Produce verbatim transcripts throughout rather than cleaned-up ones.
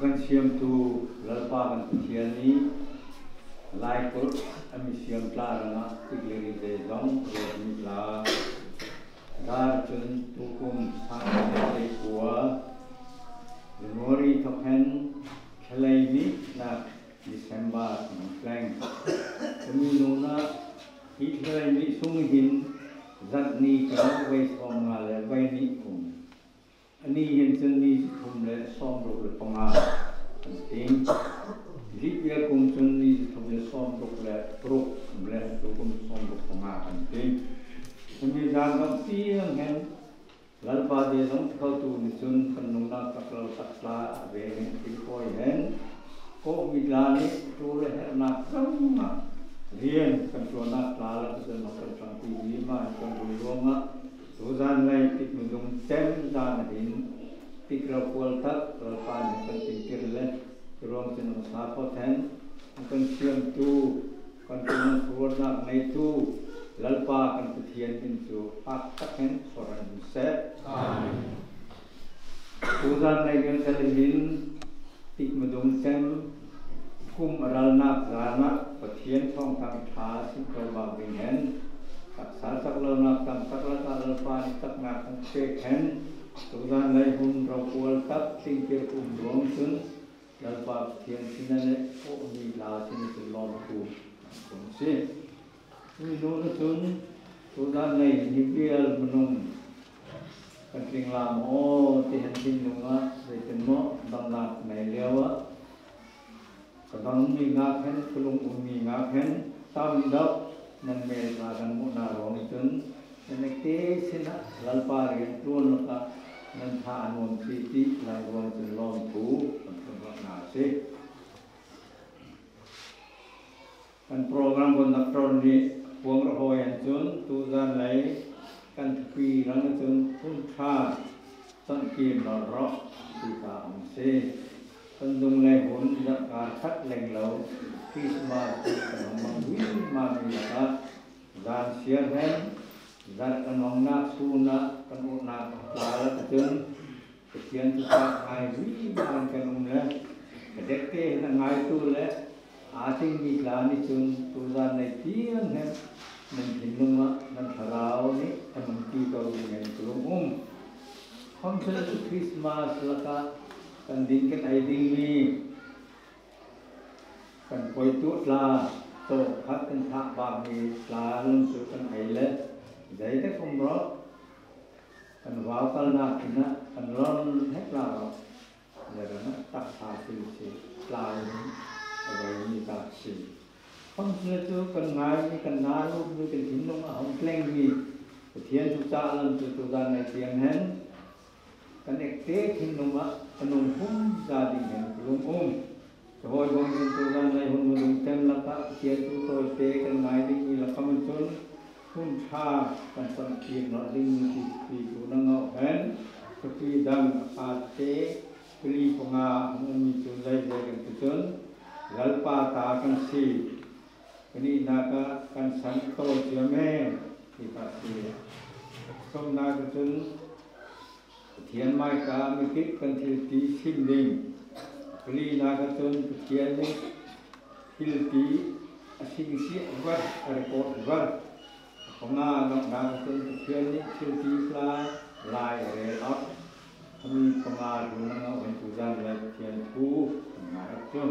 Kan siamtu Lalpa kan Pathian nih laikulh a mi siam tla rangah tiklerizei zawng a rawt mi tla dar chun tukum sâng hnih leh leikua January thawk hen thalei nihnâk December kan tleng. Kan mi nûnah hi thalei nih sung hin zat ni kar vei sâwmnga leh vei nih um. Anih hin chun ni zathum leh sâwmruk leh panga kan ting. Leap year kum chun ni zathum leh sâwmruk leh paruk um le tukum sâwmruk panga kan ting. Kan mi zân gam tiang hen Lalpa dê zawng tikhotu nih chun kan nungnâk tak lo tak tla a vêng hen tirkawi hen kawhmi tla nih ṭul leh herhnâk zawng ah rian kan ṭuannâk tla lakah chun hawng kan ṭhangpi mi mah hen kan rul ruangah tuzân lei tikmudung chem zân ah hin tik rokual tak Lalpa nih kan tingtir le ruang chun hawng sa phawt hen kan siamtu kan ṭuan suarnâk neitu Lalpa kan Pathian min chu fâk tak hen sawr hen um seh. Amen. Tuzân lei kan sal hin tikmudung chem kum a ralnâk zân ah Pathian thâwngthâng ṭha simh ko bâk ding hen taksa chaklonâk tam tak lakah Lalpa nih chaknâk hawng pêk hen tuzân lei hun rokual tak tingtir um ruang chun Lalpa Pathian sinah leh kawhmi tla sinah chun lâwmthu kan si. Hi nûnah chun tuzân lei hi vial minung kan tling la maw ti hen thinlung ah zeitin maw damnâk nei liauah ka dam mi ngâk hen, ka lung um mi ngâk hen tam deuh nan mêl tla kan muh na ruang chun nan ektê sinah Lalpa rianṭuan lakah nan tha a nuam si ti lang ruang chun lâwmthu kan thum rawh na si. Kan program conductor nih puang rawh hâwi hen chun tuzân lei kan thupi rang ah chun hun ṭha chawnh kîr nawlh rawh ti kha a um si. Kan dung lei hun zarhkâr khat leng lo Christmas kan hawng mang vima mi lakah zân siar hen zarh kan hawng nâk sûn ah kan utnâk tla lakah chun Pathian thuchah ngâi vima hen kan um le ka dekte hen a ngâitu leh âtling mi tla nih chun tuzân lei tiang hen nan thinlung ah nan thlarau nih a nungpi ko ding hen ka lung um. Khawmsele chu Christmas lakah kan ding kan ei ding mi kan pawituah tla tawkhat kan thah bâk mi tla lawm chu kan ei le zei dek um rawh. Kan vâukalnâk in ah kan lawm hek la rawh. Leirang ah taksa thil si tla in a vei mi tak si. Khawmsele chu kan ngâi mi, kan na lût mi, kan thinlung ah hawng tleng mi Pathian thuchah lawm chu tuzân lei tiang hen kan ektê thinlung ah a nung hum za ding hen ka lung um. Chu hâwi bang hen tuzân lei hun mudung chem lakah Pathian thu tawite kan ngâi ding mi lakah chun hun ṭha kan chawnh kîr nawlh ding mi ti thupi thu na ngâuh hen thupi dang a fâkte pali panga hawng um mi chu zeizei kan ti chun Lalpa ta kan si. Panihnâk ah kan san tawi chiam hen ti kha si. Thumnâk ah chun Pathian mâika mi kip kan thilti sim ding. Palinâk ah chun Pathian nih thilti a singsiah ver, a record ver. Panga nawhnâk ah chun Pathian nih thilti hla lâi a rêl awt. A mi panga thu na ngâuh hen tuzân lei Pathian thu kan ngâi awt chu.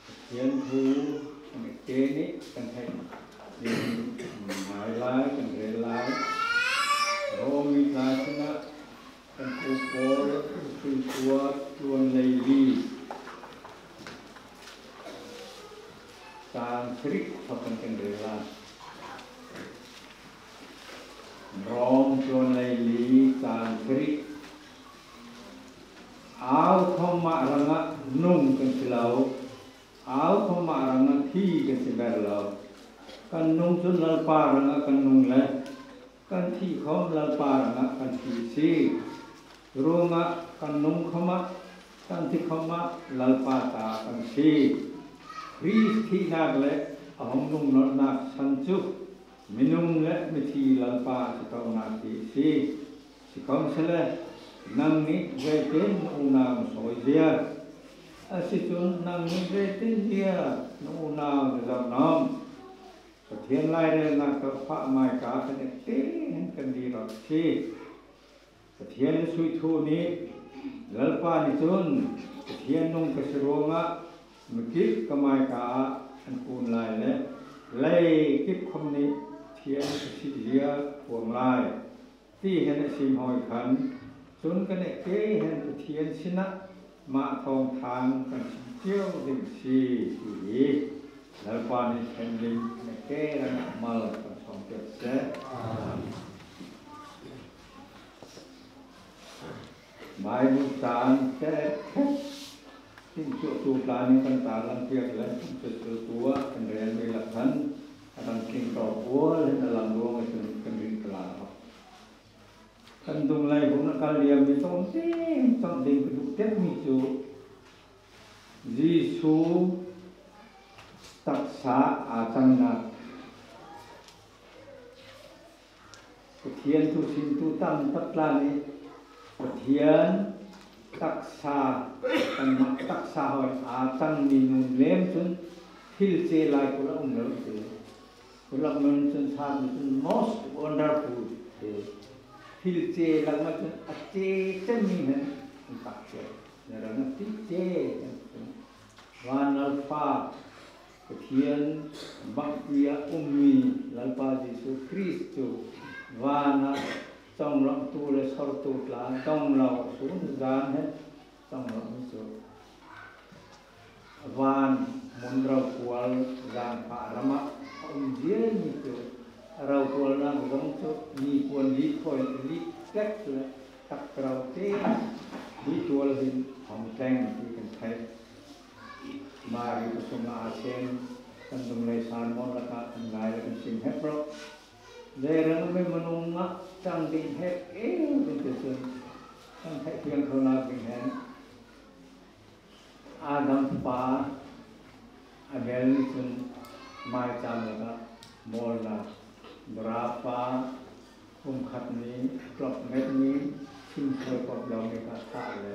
Pathian thu kan ektê nih kan theih ding ngâi lai, kan rêl lai. Rom mi tla sinah kan pu Paul tul kua tluan lei li chang sarih thawk hen kan rêl lai. Rom tluan lei li chang sarih. Âu khawm mah rangah nung kan si lo. Âu khawm mah rangah thi kan si ber lo. Kan nung chun Lalpa rangah kan nung le kan thih khawm Lalpa rangah kan thih si. Ruangah kan nung khawm ah, kan thi khawm ah Lalpa ta kan si. Krist thihnâk leh A hawng lungnawlhnâk san chu minung leh mithi Lalpa a si tâwnâk hi asi. Sikhawmsele, nangnih zeitin na unau na sâwizia? Asi chun nangnih zeitin zia na unau na zauh nawm? Pathian lâirêlnâk tawlhfah mâika kan ektê hen kan dîr rawh asi. Pathian Lasuithu nih, Lalpa nih chun Pathian nung ka si ruangah mikip ka mâika ah an kûn lai le leikip khawm nih Pathian ka si zia a phuang lai, ti hen a sim hâwi khan, chun kan ektê hen Pathian sinah mah thâwngthâng kan sim chiau ding asi, ti hi Lalpa nih thenhlim kan ektê rangah mal kan sâwm piak seh. Bible châng khenkhat thlengtu tla nih kan tarlang piak le, kan chawhtu ah kan rêl mi lakah khan a kan tling tawp ual hen a lang ruang ah chun kan rin ka la. Kan dunglei hun a kal liam mi chawmchê chawmchê ding ka duh tek mi chu Jisu taksa â changnâk. Pathian thu simtu tam tak tla nih Pathian taksa, kanmah taksa hâwi â chang mi nun lem chun thil che laikulh a um lo ti. Kulak nun chun sâp mi chun most wonderful ti. Thil che lakah chun a che che mi hen an tak che. Nara na ti che hen chun. Vân Lalpa Pathian bangpi ah um mi Lalpa Jisu Krist chu vân ah chawnglawmhtu leh sawrtu tla dawng lo sûn zân hen chawnglawmh mi chu vân mun rokual zânfah ram ah a um zia mi chu a rokualnâk zawng chu mi puan li khâwi li tlek leh tak rau tê mi tual hin hawng tleng ti kan theih. Mari khawsung ah a sêm kan dunglei sermon lakah kan ngâi le kan sim hep rawh. Zeirang mi minung ah chang ding hep eo ding ti chun kan theih thiang khonâk ding hen Adam pa Abel nih chun mâichâm lakah bâwlnâk, Dawrâpa kum khat mi, tlawk met mi, thim sual pawp lo mi kha thah le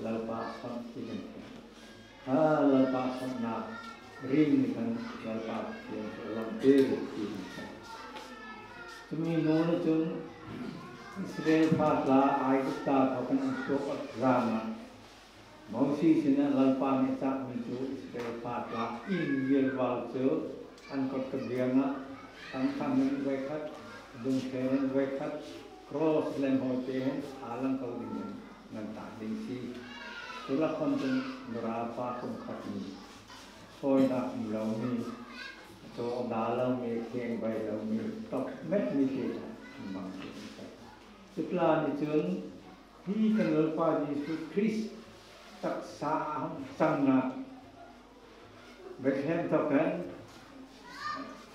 Lalpa sawm ti kan ti. Ha, Lalpa sawmnâk ring mi khan Lalpa Pathian chu a lamtir ti kan ti. Chumi nûnah chun Israel fa tla Aigupta thawk hen an suak awt zân ah Mosi sinah Lalpa nih a châk mi chu Israel fa tla in vial val chu an kawtka biang ah, tangthâng hen veikhat, dungthlêr hen veikhat, cross lem hâwi tê hen a lang ko ding hen ngan tâk ding asi. Chu lakah chun Dawrâpa kum khat mi, sâwinâk um lo mi, a châwk dâ lo mi, a khêng bei lo mi, tawk met mi tê kha an bang ding asi. Chu tla nih chun hi kan Lalpa Jisu Krist taksa â changnâk Bethlehem thawk hen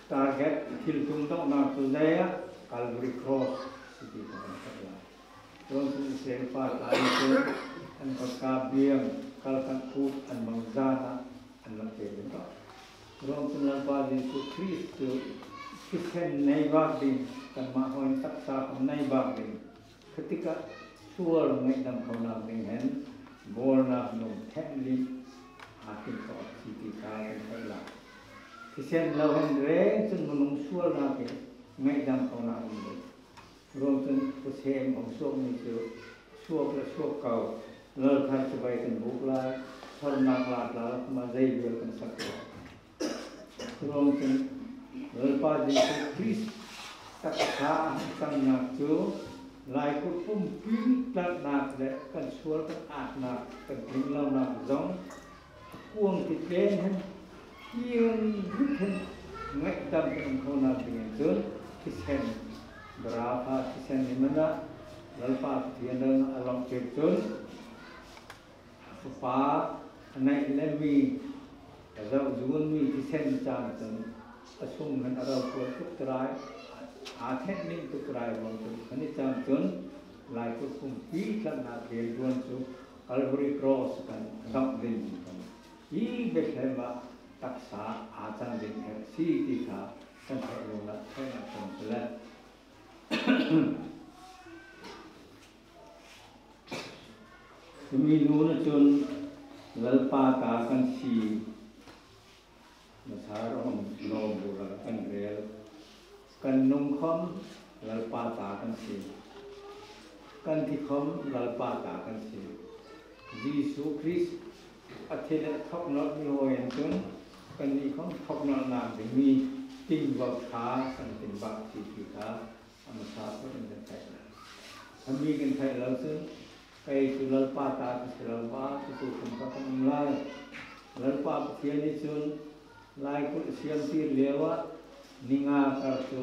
target thiltum dawhnâk chu zei ah Calvary Cross si ti kan theih lai. Chuan chun Israel fa tla nih chun an kawtka biang kal kan khut an bang zân ah an lang tê ding rawh. Chuan chun Lalpa Jisu Krist chu thisen nei bâk ding, kanmah hâwi taksa khawm nei bâk ding. Kha tikah sual ngaihdam khonâk ding hen bâwlnâk nun thenhlim â tling tawh asi ti kha kan theih lai. Thisen lo hen rêng chun minung sualnâk hi ngaihdam khonâk um lo. Ruang chun khawsêm hawng suak mi chu suak leh suak ko, lal thar chibai kan bûk lai, thawrnâk lâtla lakah zei vial kan sak lai. Ruang chun Lalpa Jisu Krist taksa â changnâk chu laikulh pumpi tlatnâk leh kan sual kan âtnâk kan tlinglonâk zawng a kuang ti tlen hen thiang rit hen ngaihdam kan um khonâk ding hen chun thisen, Dawrâpa thisen ni man ah Lalpa Pathian rangah a lawmhtir chun a Fapa a neih leh mi, a zauh zûn mi thisen chang chun a sung hen a rokual tuk trai, â thenhlim tuk trai ruang chun kha ni chang chun laikulh pumpi tlatnâk rianṭuan chu Calvary Cross kan dawngh ding kan. Hi Bethlehem ah taksa a chang ding her si ti kha kan theih lo lah theih nak kan si le. Timi nûnah chun Lalpa ta kan si. Masa rawng lawmbu ral kan rel. Kan nung khawm Lalpa ta kan si. Kan thi khawm Lalpa ta kan si. Jisu Krist a thi leh thawknawlh mi hâwi hen chun kannih khawm thawknawlh nâk ding mi tingvo ṭha kan tlung bâk si ti kha a masa phawt hen kan theih. Timi kan theih lo chun kei chu Lalpa ta ka si lo, a ti tu khawm kha kan um lai. Lalpa Pathian nih chun laikulh a siam tir liauah ni nga kar chu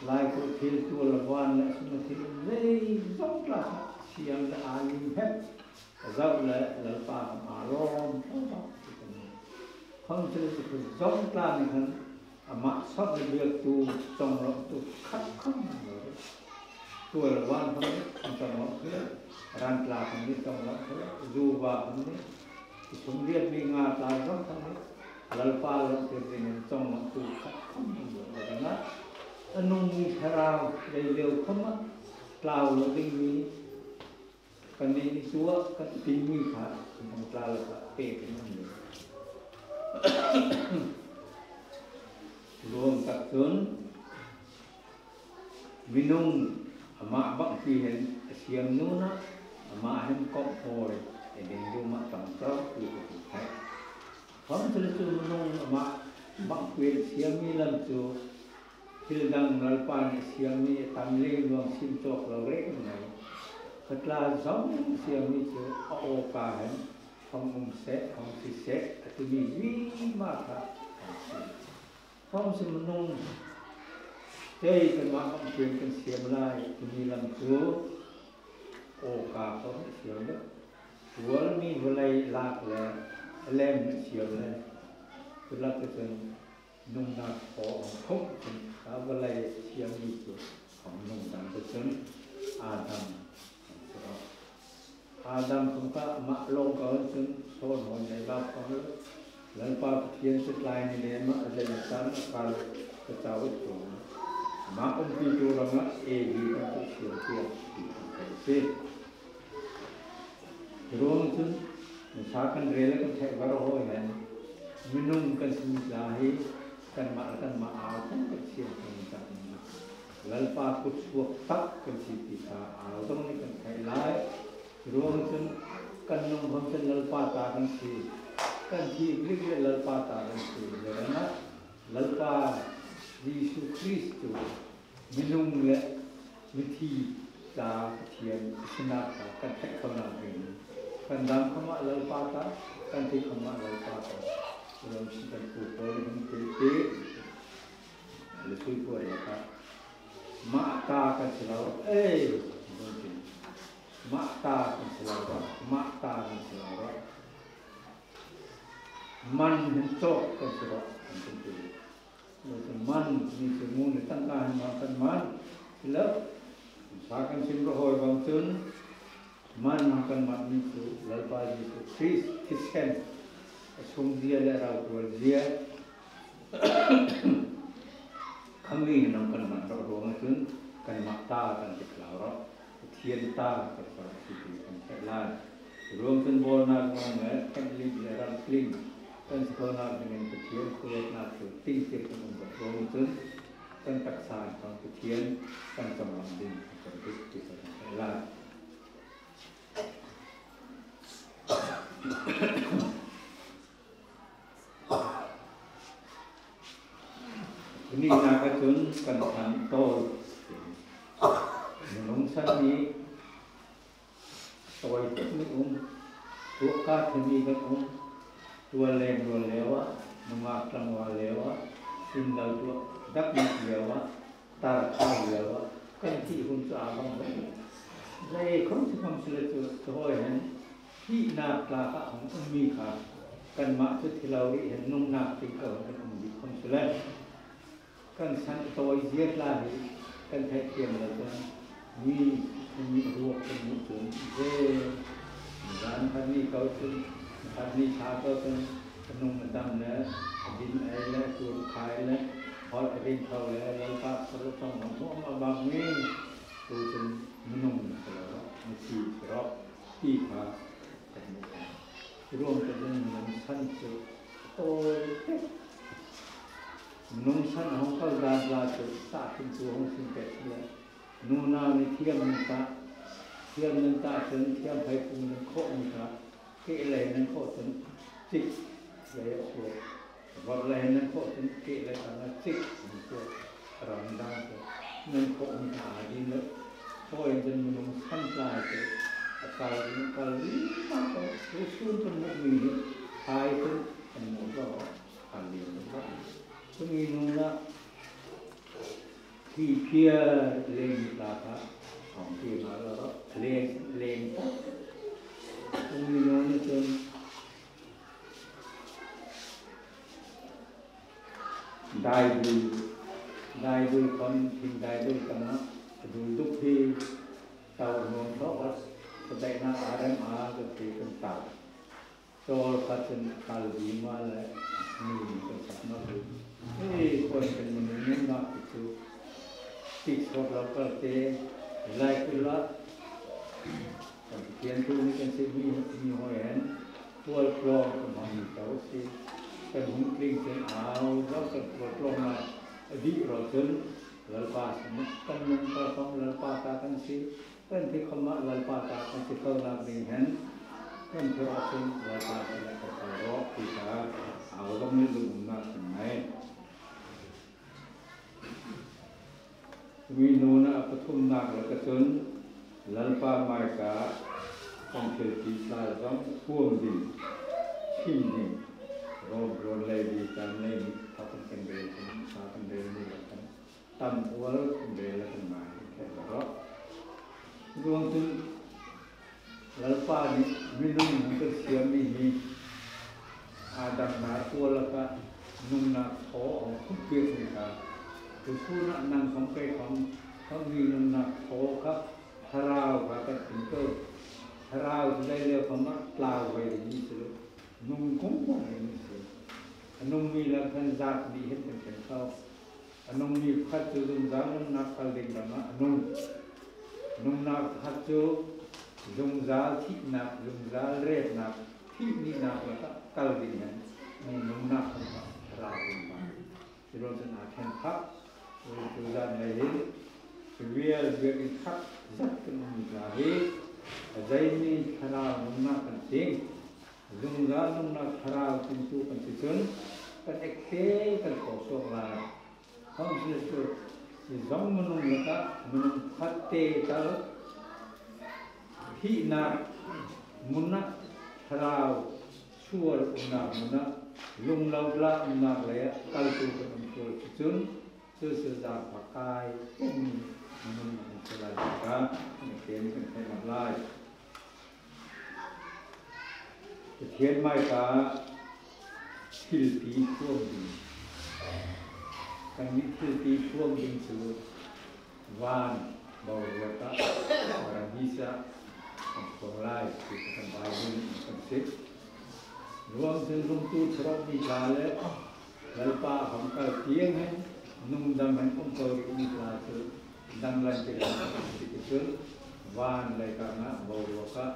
laikulh thil tual, van leh a sung a thil um zeizawng tla kha siam leh a lim hep a zauh leh Lalpa khawm a lâwm tho bâk ti kan. Khawmsele chu khazawng tla nih khan amah sawt leh biaktu, chawnglawmhtu khat khawm lo. Tual van khawm nih an chawnglawmh thei, ran tla khawm nih chawnglawmh thei, zu va khawm nih, i sum riat mi nga tla zawng khawm nih Lalpa lawmhtir ding hen chawnglawmhtu khat khawm an lo. Rangah a nung mi thlarau leiliau khawm ah tlau lo ding mi kannih nih tuah kan ting mi kha kan hawng tla lakah pêk kan um lo. Ruang tak chun minung amah bangpi hen a siam nûnah amah hen kawmh hâwi a ding dum ah tam chau ti ka ti thei. Khawmsele chu minung amah bangpi hen a siam mi lam chu thil dang Lalpa nih a siam mi a tam leng luang sim châwk lo rêng ngai. Kha tla zawng a siam mi chu a awka hen hawng um seh, hawng thi seh a ti mi vima kha kan si. Khawmsele minung tei kanmah bangpi hen kan siam lai ti mi lam chu awka khawm a siam le, tual mi vawlei lâk le a lem a siam le, tu lak chun nungnâk thaw a hawng khawmh chun kha vawlei a siam mi chu hawng nung dang chun Adam hawng si rawh. Adam khawm kha amah lâwng ko hen chun sawn hâwi nei bâk ko lo. Lalpa Pathian chu tlai ni lem ah a zei a tan a kal ka chau a chuang. Amah umpitu rangah Evi kan tuah siam piak ti kan theih asi. Ruang chun masa kan rel kan theih var hâwi hen minung kan si mi tla hi kanmah leh kanmah âu kan kan siam kan tak. Lalpa kutsuak tak kan si ti kha âu zawng nih kan theih lai. Ruang chun kan nung khawm chun Lalpa ta kan si. Kan thi blik leh Lalpa ta kan si. Rangah Lalpa Jisu Krist chu minung leh mithi ta Pathian a sinâk kha kan theih khonâk ding. Kan dam khawm ah Lalpa ta, kan thi khawm ah Lalpa ta. Ruang chun kan pu Paul nih hawng ti ti. Lasui puan lakah mah ta kan si lo, ei, kan ti. Mah ta kan si lo rawh, mah ta kan si lo rawh. Man hen châwk kan si rawh, kan ti. Man nih chu ngun leh tangka hen man kan man si lo. Sa kan sim rawh hâwi bang chun man hawng kan mah mi chu Lalpa Jisu Krist thisen a sungzia leh a rautualzia khami hen hawng kan mah rawh ruangah chun kanmah ta kan ti kho lo rawh. Pathian ta kan si ti kan theih lai. Ruang chun bâwlnâk ruang leh kan lim leh ram tling kan si khonâk ding hen Pathian khuaruatnâk chu tlingtir kan um rawh ruang chun kan taksa hen Pathian kan chawnglawmh ding kan dik ti kan theih lai. Niknâk ah chun kan san tâwl. Minung san nih tâwi tak mi um, tuah ka thei mi kan um, tual leng rual liauah, nungâk tlangvâl liauah, inn lo tuah dak nih liauah, tar khâu liauah kan thih hun chu a bang lo. Zei khawm chu khawmsele chu, chu hâwi hen thihnâk tla kha hawng um mi kha kanmah chu thi lo rih hen nungnâk ting ko hen kan um bik khawmsele, kan san tâwizia tla hi kan theihthiam lo chun mi, mi ruak kan muh chun zei, zân khat ni ko chun, khat ni sa ko chun, Nung a dam le, a din ei le, a tuang khai le, hawlh a rin tho le, Lalpa thar le thawng hawng hawng a bang mi. Tu chun minung ka lo, mi si ka rawh, ti kha ka hmu. Ruang ka ding minung san chu, oi, minung san a hawng kal dan la chu, sa thim tu hawng sim pek le. Nunau nih thiam nan tah, thiam nan tah chun thiam phei pung nan khawh mi kha, keh lei nan khawh chun chik lei a khawh. Vawrh lei nan khawh chun keh lei tang a chik nan khawh. Ram dang chu nan khawh mi kha a din lo. Khawh in chun minung san tla chu a kal in kal in ma ko. Chu sun chun muh mi hi hai chun an muh lo. Kal in lo. Chu mi nung la Khi phiar leng mi tla kha, hawng khi ma lo, leng, leng ta. Umi nung ni chun, dai dui, dai dui khon, thing dai dui khon na, dui duk hi, tau nung tho, was, sa dai na arem a, sa khi kan tau. Chawl khat chun kal ding ma le, mi kan sak ma bu. Hei, kuan kan minung nungnâk chu. Tik sawt lo kal te, lai kul la. Kan Pathian thu nih kan si mi, mi hâwi hen. Tual tlawng kan hawng mi tau si. Kan hung tling chun au, zau kan tual tlawng na. A dih rawh chun, Lalpa si. Kan nung kal khawm Lalpa ta kan si. Kan ti khawm ah Lalpa ta kan si kho nâk ding hen, kan ti rawh chun Lalpa sinah kan kal rawh ti kha, au zong nih lungumnâk kan ngâi. Mi nunah a pathumnâk lakah chun Lalpa mâika kan thilti tla zong thuam ding, chim ding, rawm rawm lei ding kan nei nih, tha kan kan rel kan, tha kan rel mi lakah kan Tam ual kan rel a kan ngâi kan khen rawh. Ruang chun Lalpa nih minung hawng kan siam mi hi a dang na ual lakah nungnâk thaw hawng khumh piak mi kha. Tusun ah nang khawm kei khawm khawm mi nungnâk thaw kha thlarau kha kan ti ko. Thlarau chu dai le khawm ah tlau vei mi si lo. Nung kawng kawng hen si. A nung mi lam khan zât nih hen kan khen kho. A nung mi khat chu zungzâl nungnâk kal ding lam ah a nung. Nungnâk khat chu zungzâl thihnâk, zungzâl rêtnâk, thih nihnâk lakah kal ding hen. Nung nungnâk khan kha thlarau ding ma. Hi rawh chun a khen phak, tu zân lei hin, vial vial in khak zat kan um mi tla hi, a zei mi thlarau nungnâk kan ting, zungzâl nungnâk thlarau tingtu kan si chun, kan ek te kan thaw suak lai. Hawng si chu, hi zong minung lakah, minung khat te tal, thihnâk mun ah thlarau sual umnâk mun ah, lunglo tla umnâk lei ah kaltu kan um sual si chun, chu chu zâr pakâi kan mi minung kan si lai ka, kan kem kan theih mat lai. Pathian mâika thilti thuam ding. Kan nih thilti thuam ding chu vân boruak ah, Paradis ah, kan phuang lai, ti kan Bible nih kan si. Ruang chun lungtu thlarau mi tla le, Lalpa hawng kal tiang hen, nung dam hen um ko rih mi tla chu, danglam ti lai, ti ti chun, vân leikâng ah boruak ah,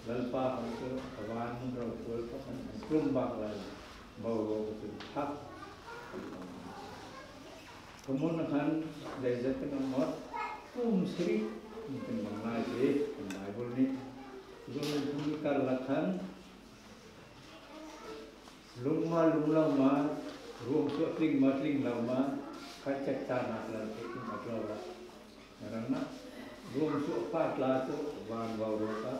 Lalpa hawng chu, a vân mun rokual thawk hen, an tlum bâk lai, boruak ah chun thak. Kha mun ah khan, dei zat kan um awt, tlum sirih, kan mang lai si, kan Bible nih. Zung thum kar lakah khan, Lung ma lung lo ma, ruangsuah tling ma tling lo ma, kha chak chanâk lam thei kan mat lo rawh. Nang ruangsuah pa tla chu vân boruak ah,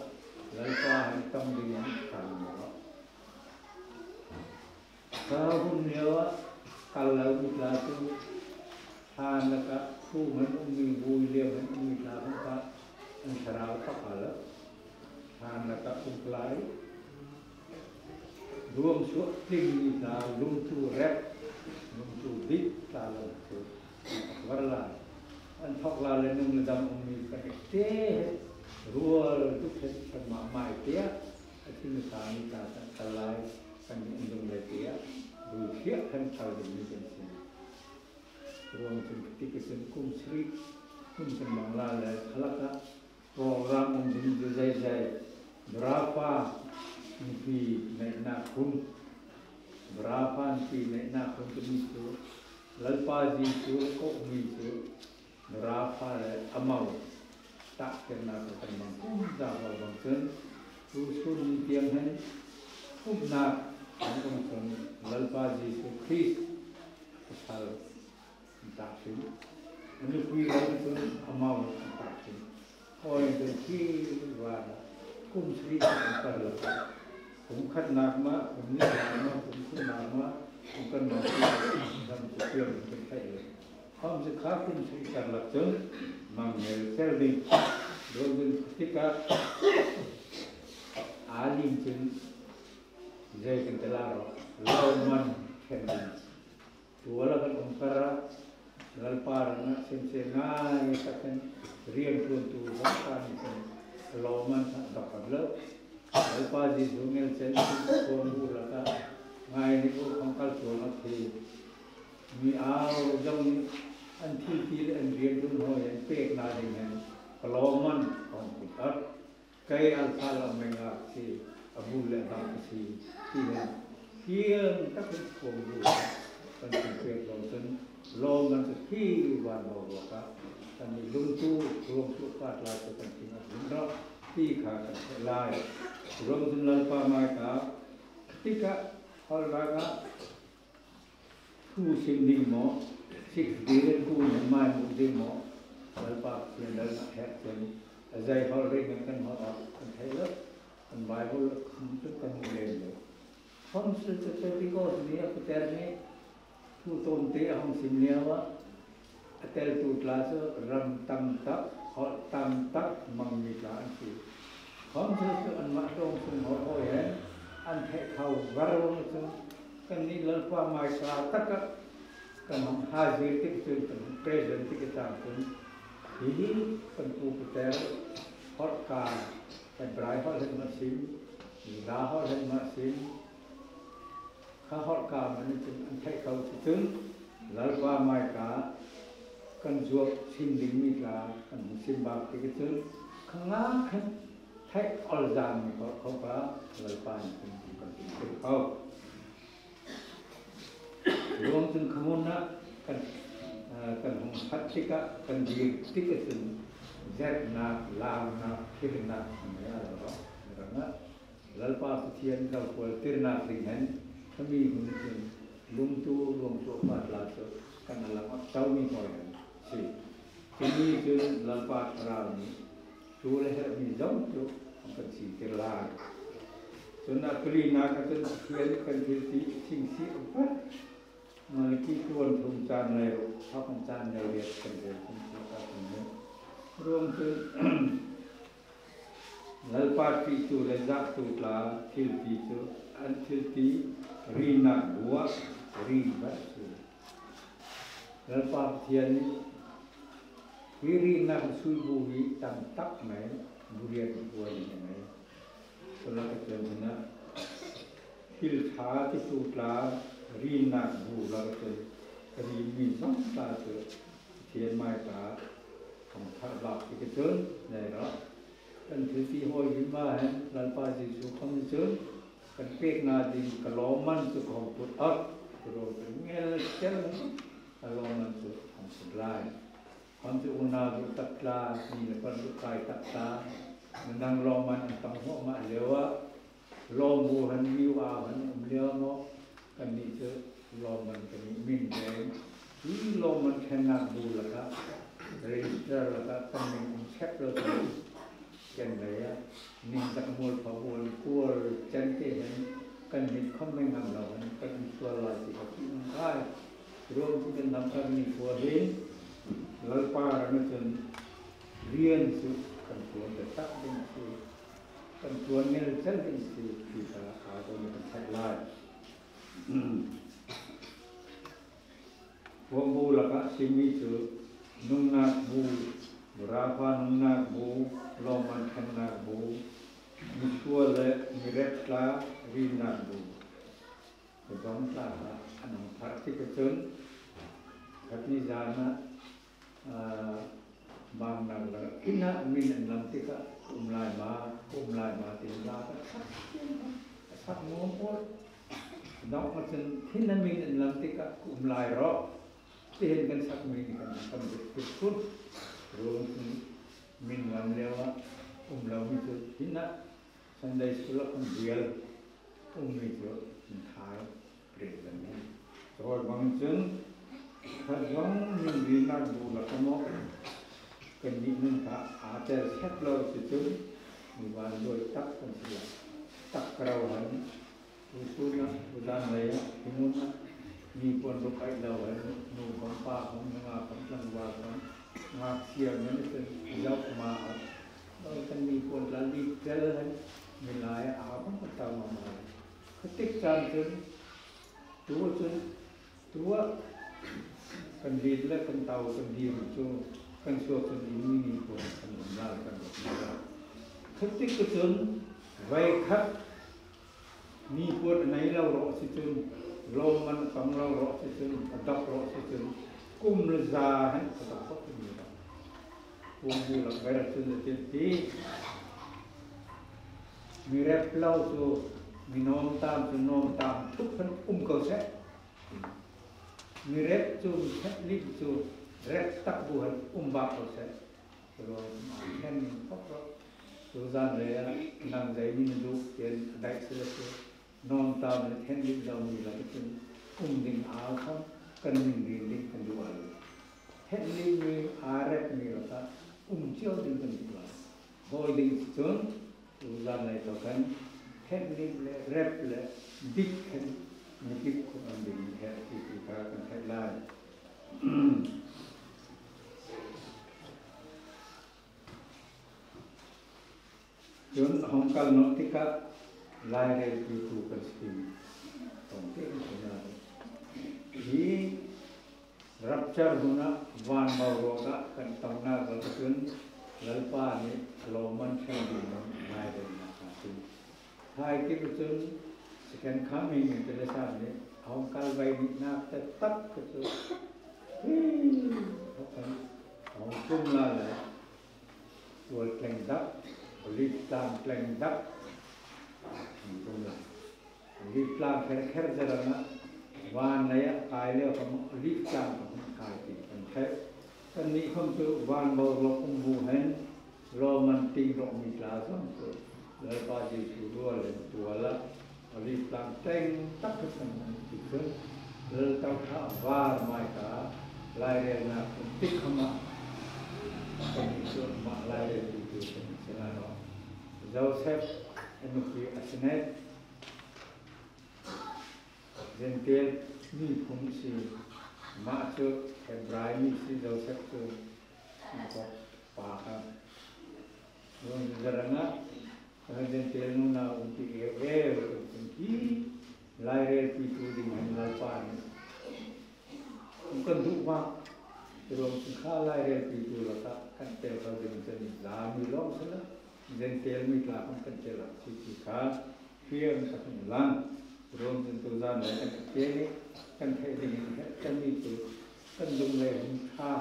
Lalpa hen tawng ding hen kan rawh. Kha hun liau ah, kal lo mi tla chu, Thlan lakah, khum hen um mi, vui liam hen um mi tla kha, an thlarau tak a lo. Thlan lakah um lai. Ruangsuah tling mi tla, lungtu rep, lungtu bit tla lo chu. Var lai. An thawk lai le nung le dam um mi kan ek te hen. Rual tuk hen kan mah mâi tiah. A tling sa mi tla kan kal lai. Kan nih an dung lai ti Thiah hen thar ding mi kan si. Ruang chun tikah chun kum sarih, kum chun Mangla le kha lakah program um ding zeizai. Barapha Nipi neihnak hun. Barapha Nipi neihnak hun timi chu Lalpa Jisu koh mi chu Barapha le amau tahkhenhnak kan mang kum zah bang chun tusun ni tiang hen upnak an um chun Lalpa Jisu Krist pasal an tahchun, a nupui ram chun amau an tahchun. Hâwi an chun khi vâna kum sarih an kar lakah, kum khatnâk mah, kum nihnâk mah, kum thumnâk mah, kum kan mah, kum kan mah, kum kan theih lo. Khawmsele kha kum sarih kar lak chun mang ngelchel ding. Ruang chun tikah a lim chun zei kan ti lai rawh, lawmman khen ding. Tual ah kan um kar ah, Lalpa rangah semsem ngai tak hen rianṭuantu zawngkhat nih kan lawmman kha dawk kan lo. Lalpa Jisu ngelchel nih kan bu lakah ngai nih bu khawng kal chuang a thi. Mi âuzawng nih an thilti le an rianṭuan hâwi hen pêk na ding hen ka lawmman kawng put awt. Kei Alpha le Omega ka si, a bul le a dam ka si, ti hen thiang tak hen khuang bu kan thinpêk lo chun lawmman chu khi vân bo ruangah kannih lungtu ruangsuahpa tla chu kan thinawt ding rawh ti kha kan theih lai. Ruang chun Lalpa mâi kha tikah hawlrâk ah thu sim ding maw, Sixth Day le thu nih mâi muh ding maw, Lalpa Pathian lal nak hek chun a zei hawlh rih nan kan hawlh awt kan theih lo. Kan Bible khawm chu kan muh lem lo. Khawmsele chu Pentecost ni a Peter nih thu tâwmtê a hawng sim liauah a teltu tla chu ram tam tak, hawlh tam tak mang mi tla an si. Khawmsele chu anmah dâwngsung hawlh hâwi hen an theih thâu var ruang chun kannih Lalpa mâi kha tak ah kan hawng hâzir tik chun, kan hawng present tik chang chun, hi hi kan pu Peter hawlh kha, Hebrai hawlh hen mah sim, Juda hawlh hen mah sim, kha hawlh kha mah nih chun an theih kho ti chun Lalpa mâi kha kan zuak sim ding mi tla kan hawng sim bâk tik chun kha ngâk hen theih awlzâng mi kho kha Lalpa nih kan kan sim kho. Ruang chun kha mun ah kan, ah, kan hawng phat tikah kan dîr tik ah chun zerhnâk, lâunâk, thirnâk an nei a lo rawh. Rangah Lalpa Pathian rokual tirnâk ding hen khami hun chun lungtu ruangsuahpa tla chu kan a lang awt chau mi hâwi hen si. Chumi chun Lalpa Thlarau nih thu le herh mi zawng chu hawng kan sîntir lai. Chun a palinâk ah chun Pathian kan thilti sîng si awt. Malaki tluan thum chân leiruk, thawk kan chân leiriat kan rel chun chu a kan hmuh. Ruang chun Lalpa ṭihtu le zahtu tla thilti chu an thilti rinnâk bu ah ri bâk chu. Lalpa Pathian nih hi rinnâk sui bu hi tam tak mei, bu riat bu a ri mei. Chu lakah chun hin ah thil ṭha titu tla rinnâk bu lakah chun ri mi zawng tla chu Pathian mâi kha kan thar bâk tikah chun nei rawh. Kan thilti hâwi hi mah hen Lalpa Jisu khawm nih chun kan pêk na ding ka lawmman chu ka hawng put awt. Ka ruang kan ngelchel ka lawmman chu hawng put lai. Khawmsele unau duh tak tla, mi le par duh kai tak tla, midang lawmman an tang hawh mah liauah lawmbu hen miu âu hen um liau maw, kannih chu lawmman kannih min veng hi lawmman khenhnâk bu lakah register lakah kan min um chep lo chun kan lei ah ning tak mual pha buan kual chen te hen kan mit khawm mei ngam lo hen kan in sual lai ti ka ti nung kai. Ruang chu kan lam kan ni khua hi Lalpa rang ah chun rian chu kan tuan tak ding si, kan tuan ngelchel ding si ti kha a ko kan theih lai. Khuambu lakah simi chu nungnâk bu, Barapha nungnâk bu, lawmman khenhnâk bu, misual le mirep tla rinnâk bu. Zawng tla kha an hawng pharh tik ahcun, khat ni zan ah, aa, bang nak le, inn ah min an lam tikah ka um lai ma, ka um lai ma, tin la ka sak, ka sak ngawm pawl. Dawngh ahcun, inn ah min an lam tikah ka um lai rawh, tihin kan sakmi nih kan, kan dik tik khun. Ruang cun min lam lio ah um lomi cu inn ah Sunday school ah kan bial ummi cu an thai prit kan hmuh. Cuhawlbang cun khat zong min rinak bu lak ah maw kannih nun kha aa tel sek lo si cun mi van duai tak kan si lai. Tak ka rau han. Tusun ah, tuzan lei ah, hi ngun ah, mi puan ruk aih lo hen, nu khawm, pa khawm, nungak khawm, tlangval khawm, ngakchia men cun, zoh ma ah, kan mi puan tla lik tel hen, milai ah, aa khawm kan tau ma ma. Khuatik caan cun, tu cun, tu ah, kan lit le kan tau, kan dir cu, kan suak cun, i mi ni puan kan um lai, kan rak um lai. Khuatik cun, voi khat, mi puan a nei lo rawh si cun, lawmman a tong lo rawh si cun, a dawk rawh si cun, kum le za hen a dawk khawh mi rawh. Pumbu lak ber cun a ṭial ti. Mi rep lo cu, mi nawmtam cu nawmtam thup hen um ko seh. Mi rep cu, mi ṭhenhlimh cu rep tak bu hen um bak ko seh. Ruang ah ṭhen khawh rawh. Tuzan lei ah nang zei min a duh tian a daih si le si. Nawmtam le ṭhenhlimh lomi lak ah cun um ding aa khawm kan min rin ding kan duh lai. Ṭhenhlimh mi aa rep mi lak ah um cio ding kan duh lai. Hawi ding si cun tuzan lei tawk hen ṭhenhlimh le rep le dik hen mi kip khawh an ding he ti ti kha kan theih lai. Cun a hawng kal nawh tikah lairelpitu kan si. Tawngte kan si hna. Hi rapture hun ah van boruak ah kan tongnak lak cun Lalpa nih a lawmman ṭhen ding lairelnak a si. Thai kip cun second coming in Teresa nih a hawng kal vei nihnak taktak cu hi a hawng ṭum lai le. Tual tleng dak, Olive tlang tleng dak, an ṭum lai. Olive tlang kherkher zarangah van lei ah kai lio kha maw, Olive tlang kha hmun kai ti kan theih. Kannih khawm cu van boruak um bu hen lawmman ting rawh mi tla zong cu Lalpa Jesuh rual hen tual ah Olive tlang tleng tak kha kan hmuh tikcun, Laltoṭha var mai kha lairelnak kan ti kha mah, kannih cu mah lairelpitu kan si lai rawh. Joseph a nupi Asenath, Jentail miphun si, mah cu Hebrai mi si, Joseph cu Jakob pa kha. Zarangah Kan Jentail nunau um ti eu eu kan ti. Lairelpitu ding hen Lalpa nih um kan duh mah. Curuang cun kha lairelpitu lakah kan tel kho ding cun Zami lawng si lo, Jentail mi tla khawm kan tel ah si ti kha fiang tak in lang. Curuang cun tuzan lei kan ti nih kan theih ding in herh kanmi cu kan dunglei hun ṭha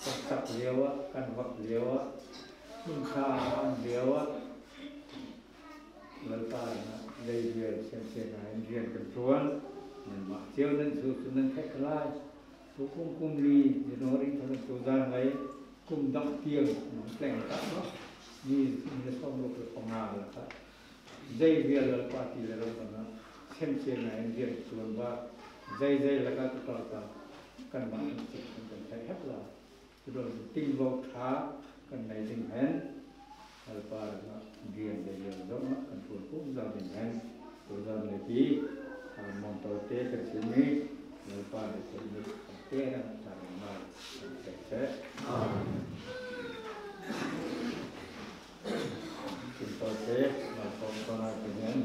kan sak lio ah, kan vak lio ah, hmun ṭha an lio ah, Lalpa nih zei vial semsem ah in rian kan ṭuan. Nanmah cio nan su cu nan theih kha lai. Tukum kum li January thla tuzan lei kum dang tiang nan tleng tak lo. Ni, ni le sawmruk le panga lakah zei vial Lalpa ti le ram kan ah semsem ah in rian kan ṭuan ba, zeizei lakah ka ṭuan ta, kanmah kan theih hep lai. Curuang cu tingvo ṭha kan nei ding hen, Lalpa nih rian le rian zong ah kan ṭuan khum zau ding hen, tuzan lei hi tha mawngtaw te kan chim i, Lalpa nih kan nih kan te rang ṭha ding ngai kan theih seh. Amen. Chim taw te, Lalpa kong kong ah kan hen,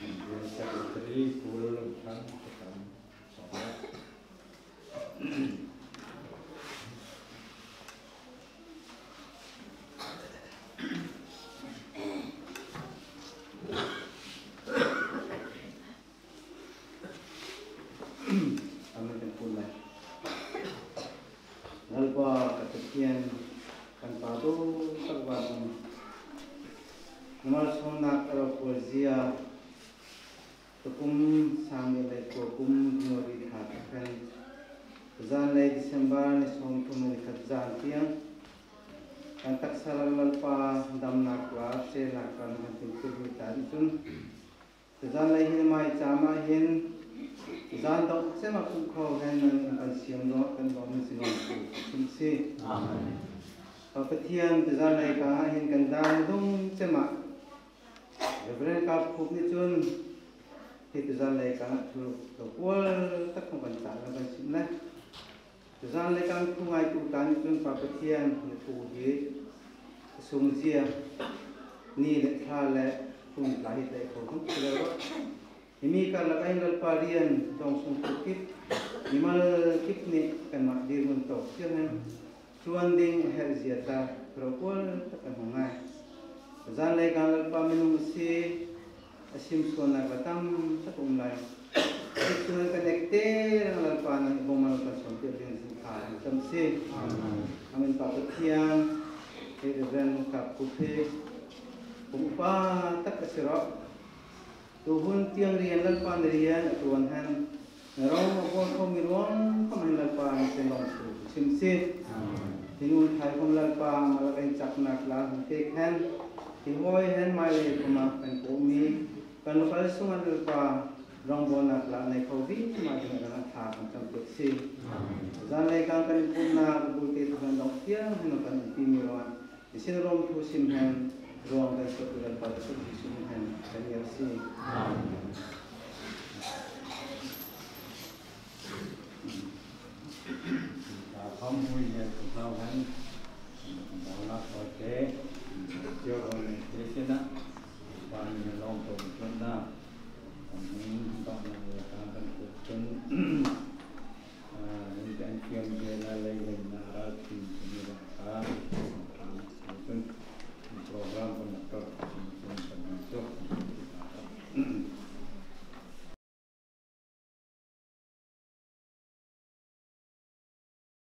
General Secretary, Kul Lam Thang, ka tam. Malsâwmnâk a rokual zia, tukum sâng nih leikua kum January thla thla hen, tuzân lei December ni sâwmthum ni khat zân tiang, kan taksa Lalpa damnâk lâ, sêlnâk lâ kan tlung mi tla nih chun, tuzân lei hin mâichâm ah hin, zân dawngh chem ah pumh kho hen nan kan siam dawngh kan dawngh min sinâwm thu chim asi. Amen. Pa Pathian, tuzân leikâng ah hin kan dân dawngh chem ah Reverend Kap Khup nih chun hi tuzân leikâng ah thu rokual tak hawng kan chah kan sim le. Tuzân leikâng thu ngâitu tla nih chun Pa Pathian na thu hi a sûngzia ni leh thla leh thum tla hi tla kho hawng si lo rawh. Hi mi karlak ah hin Lalpa rian dawngsung thu kip, mimal kip nih kanmah dîrmun tawk chiang hen ṭuan ding a herh zia tla rokual tak kan hawng ngâi. Tuzân leikâng Lalpa minung asi, a simsuannâk lâ tam tak a um lai. Hi chun kan ektê rang Lalpa nan bawmal kan sâwmpiak ding zing kha kan cham asi. Amen. Pa Pathian, hi Reverend Kap Khup hi kum upa tak asi rawh. Tu hun tiang rian Lalpa na rian a ṭuan hen, na rawng a bâwl kho mi ruangkhawm hen Lalpa nan sinâwm thu chim asi. Amen. Hi nu thâi khawm Lalpa, amah lak ah hin chaknâk lâ hawng pêk hen, hi hâwi hen mâilei khawm ah kan kawh mi, kan lo kal sung ah Lalpa, rawngbâwlnâk lâ nei kho bîk mah ding ah kan thla kan cham pêk asi. Amen. Tuzân leikâng kan innpumhnâk bulte thu hen dawngh tiang hen kan umpi mi ruangah, Hi sinâwm thu sim hen ruang kan sawt Lalpa Jisu min hen kan ngiar asi. Amen. Khawm hui hen kan hlau hen.